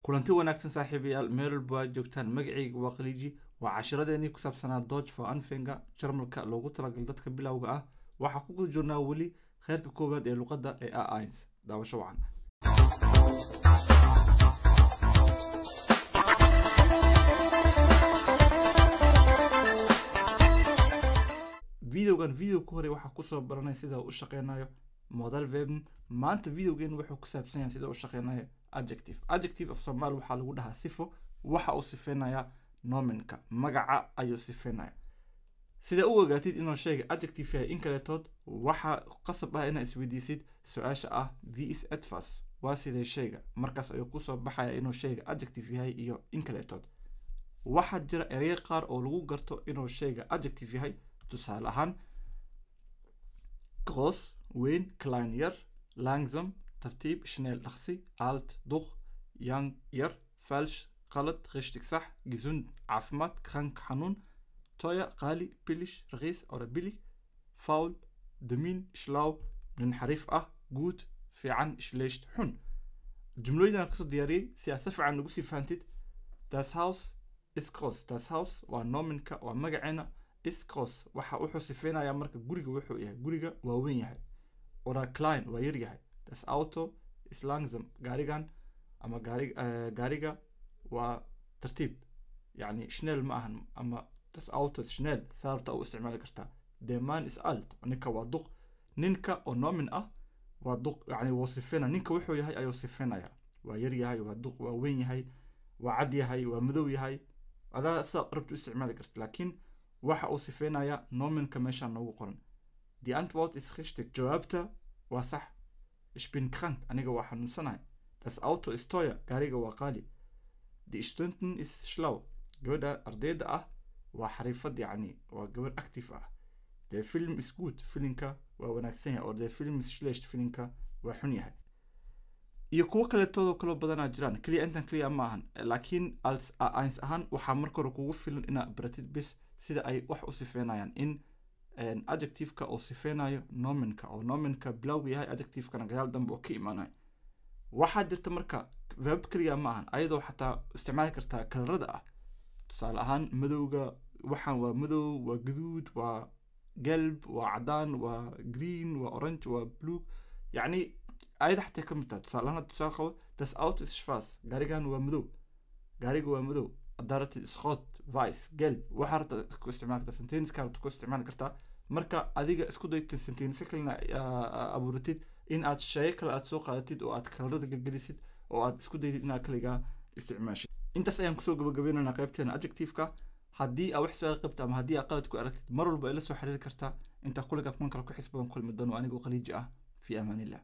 Kulanti wanaagsan, saaxiibayaal, meel walba aad joogtaan. Magacayga waa Khaliiji. Waa cashiradeenii ku saabsanaa Deutsch für Anfänger, Jarmalka loogu talagalay dadka bilowga ah. Waxaa ku guda jirnaa weli heerka koowaad ee luqadda ee A1. Daawasho wacan. Videogan video ku hore waxaa kusoo baranay sida uu u shaqeynayo modal verb. Maanta videogan wuxuu ku saabsan yahay sida uu u shaqeynayo adjective. Adjective af Soomaali waxaa lagu dhahaa sifo. Waxa uu sifeynayaa nominka, magaca ayuu sifeynaya. Sida u ogaatid inuu shayga adjective yahay in kaletood, waxaa qasab ah inaad isweydiisid su-aasha ah "Wie ist etwas?", waa sidee shayga. Markaas ayuu kusoo baxaya inuu shayga adjective yahay iyo in kaletood. Waxaa jira ereyo qaar oo lagu garto inuu shayga adjective yahay. Tusaale ahaan, groß weyn, klein yar, langsam tartiib, schnell dhaqsi, alt duq, jung yar, falsch qalad, richtig sax, gesund caafimaad, krank xanuun, teuer qaali, billig raqiis oder billig, faul damiin, schlau nin xariif ah, gut fiican, schlecht xun. Jumlooyin aan kasoo diyaariyey si aad si fiican ugu sii fahantid. Das Haus ist groß. Das Haus waa nominka, waa magaceena. Ist groß waxa wuxuu sifeynayaa marka guriga wuxuu yahay. Guriga waa weyn yahay oder klein, waa yar yahay. Das Auto ist langsam. Gaarigan ama gaariga waa tartiib, yani schnell ma ahan, ama das Auto ist schnell, saa rabta u isticmaali kartaa. Der Mann ist alt. Ninka waa duq. Ninka oo nomin ah waa duq, yani wuu sifeynaya. Ninka wuxuu yahay ayuu sifeynaya: waa yar yahay, waa duq, waa weyn yahay, waa cad yahay, waa madow yahay. Adaa saa rabta u isticmaali karta, laakiin waxa uu sifeynayaa nominka meeshaan noogu qoran. Die Antwort ist richtig. Jawaabta waa sax. Ich bin krank. Aniga waa xanuunsanahay. Das Auto ist teuer. Gaariga waa qaali. Die Studentin ist schlau. Gabadha ardayda ah waa xariifad, yacni waa gabadh active ah. Der Film ist gut. Filimka waa wanaagsan yahay, or der Film ist schlecht. Filimka waa xun yahay. Iyo kuwo kaleetoodoo kaloo badanaa jiraan. Keliya intan keliya ma ahan, laakiin als A1 ahaan waxaa marka hore kugu filan inaad baratid bis sida ay wax u sifeynayaan, in adjectiveka uu sifeynayo nominka, oo nominka bilowga yahay, adjectivekana gadaal dambe oo ka imaanayo. Waxaa jirta marka verb keliya ma ahan, ayadoo xataa isticmaali kartaa kalarada ah. Tusaale ahaan, madowga, waxaan waa madow, waa gaduud, waa gelb, waa cadaan, waa green, waa orange, waa blue, yacni ayada xataa ka mid tahay. Tusaale ahaan, tusaale qabo: Das Auto ist schwarz. Gaarigan waa madow. Gaariga waa madow. Haddaa rabtid rot, weiß, gelb, waxaa rabta ku isticmaali kartaa, sentenceska rabta ku isticmaali kartaa. Marka adiga isku daytid sentence kalena abuuratid, in aad sheego kale aad soo qaadatid oo aad kalarada gelgelisid oo aad isku daydid inaad kaligaa isticmaashid. Intaas ayaan kusoo gabagabaynaynaa qaybteena adjectiveka. Haddii aa wax su-aal qabta ama haddii aa qalad ku aragtid, mar walba ila soo xiriiri kartaa. Intaa kuliga kuman kale ku xis badan kulmi doono, anigoo Khaliiji ah. Fi amaanillah.